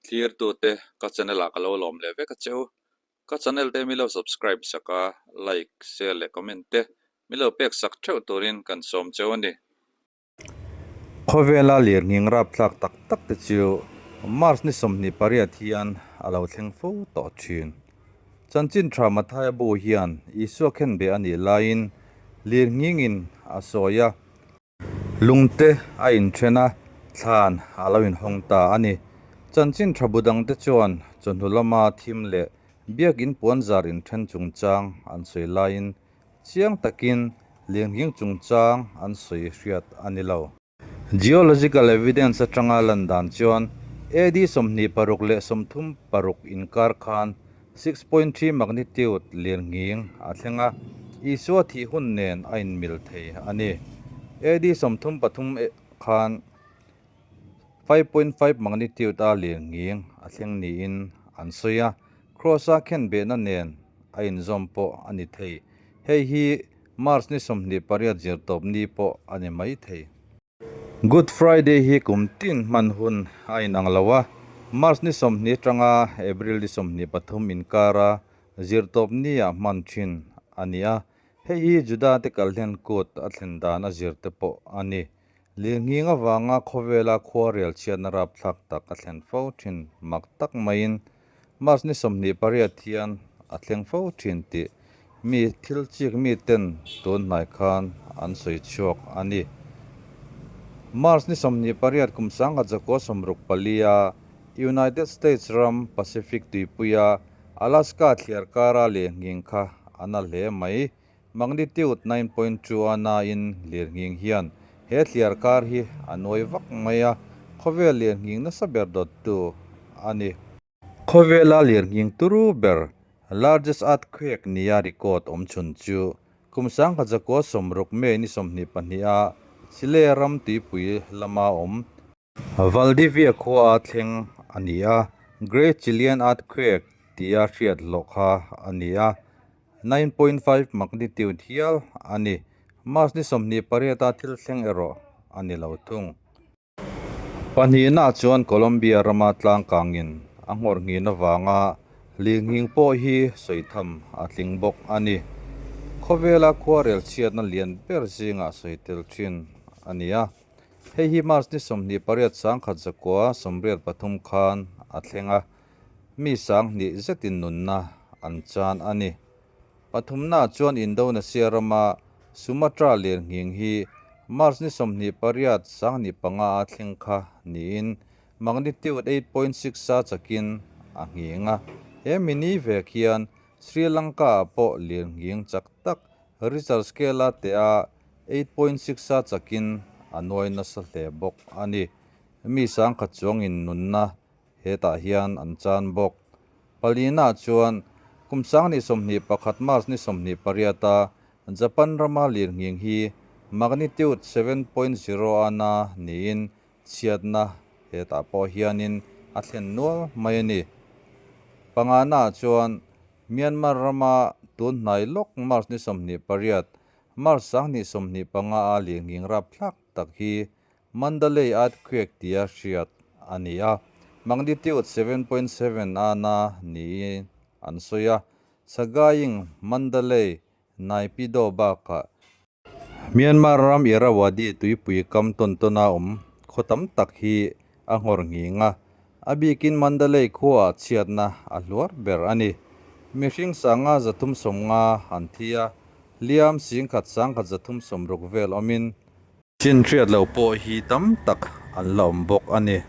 Thlirtute ka channel ah ka lo lawm leh vek a che u. Ka channel te mi lo subscribe sak a, like, share leh comment te mi lo pek sak theuh turin kan sawm cheu a ni. Khawvela lirnghing rapthlak tak tak te chu March ni 28 hian a lo thleng fo tawh thin. Chanchin tha Mathaia bu hian Isua khenbeh a nih laiin lirnghingin a sawi a. Lungte a inthen a, thlan a lo inhawng ta a ni. Chanchin tha bu dangte chuan chawhnu lama thim leh biakin puanzar inthen chungchang an sawi laiin Chiang takin lirnghing chungchang an sawi hriat a ni lo. Geological evidence atanga lan dan chuan AD 26 leh 36 inkar khan 6.3 magnitude lirnghing a thleng a, Isua thih hun nen a inmil thei a ni. AD 33 khan 5.5 magnitude a lirnghing a thleng niin an sawi a. Kraws-a khenbehna nen a inzawm pawh a ni thei. Hei hi March ni 28 zirtawp ni pawh a ni mai thei. Good Friday hi kum tin hman hun a inang lo a, March ni 20 atanga April ni 23 inkara zirtawp nia hman thin a ni a, hei hi Juda-te kalhlen kut a thlen dan a zir te pawh a ni. Lirnghing avanga khawvela khuarel chhiatna rapthlak tak a thlen fo thin mak tak maiin March ni 28 hian a thleng fo thin tih mi thil chik miten tun hnai khan an sawi chhuak a ni. March ni 28 kum 1964 United States ram Pacific tuipuia Alaska thliar kara lirnghing kha a na hle mai. Magnitude 9.2 a nain lirnghing hian he thliar kar hi a nuai vak mai a, khawvel lirnghing nasa ber dawttu a ni. Khawvela lirnghing turu ber, largest earthquake nia record awm chhun chu kum 1960 May ni 22 a Chile ram tuipui lama awm Valdivia khua a thleng a ni a, Great Chilean Earthquake tia hriat hlawh kha a ni a, 9.5 magnitude hial a ni. March ni 28 a thil thleng erawh a ni lo thung. Pahnihna chuan Colombia rama tlangkangin a nghawr nghin avanga lirnghing pawh hi sawi tham a tling bawk a ni. Khawvela khuarel chhiatna lian ber zingah sawi tel thin a ni a. Hei hi March ni 28 1983 khan a thleng a, mi 2000 zetin nunna an chan a ni. Pathumna chuan Indonesia rama Sumatra lirnghing hi March ni 28 25 a thleng kha niin magnitude 8.6 a chakin a nghing a. He mi ni vek hian Sri Lanka-ah pawh lirnghing chak tak Richter scale-a teh a 8.6 a chakin a nuai nasa hle bawk a ni. Mi sangkhat chuangin nunna hetah hian an chan bawk. Palina chuan kum 2021 March ni 28 a Japan rama lirnghing hi magnitude 7.0 a na niin chhiatna hetah pawh hianin a thlen nual mai a ni. Pangana chuan Myanmar rama tun hnai lawk March ni 28, March 2025 a lirnghing rapthlak tak hi Mandalay earthquake tia hriat a ni a, magnitude 7.7 a na niin an sawi a, Sagaing, Mandalay, Naypyidaw bakah Myanmar ram Irrawaddy tuipui kam tawn tawna awm khaw tam tak hi a nghawr nghing a, a bikin Mandalay khuaah chhiatna a hluar ber a ni. Mihring 350 an thi a, hliam 10,160 vel awmin. Chin hriat loh pawh hi tam tak an la awm bawk a ni.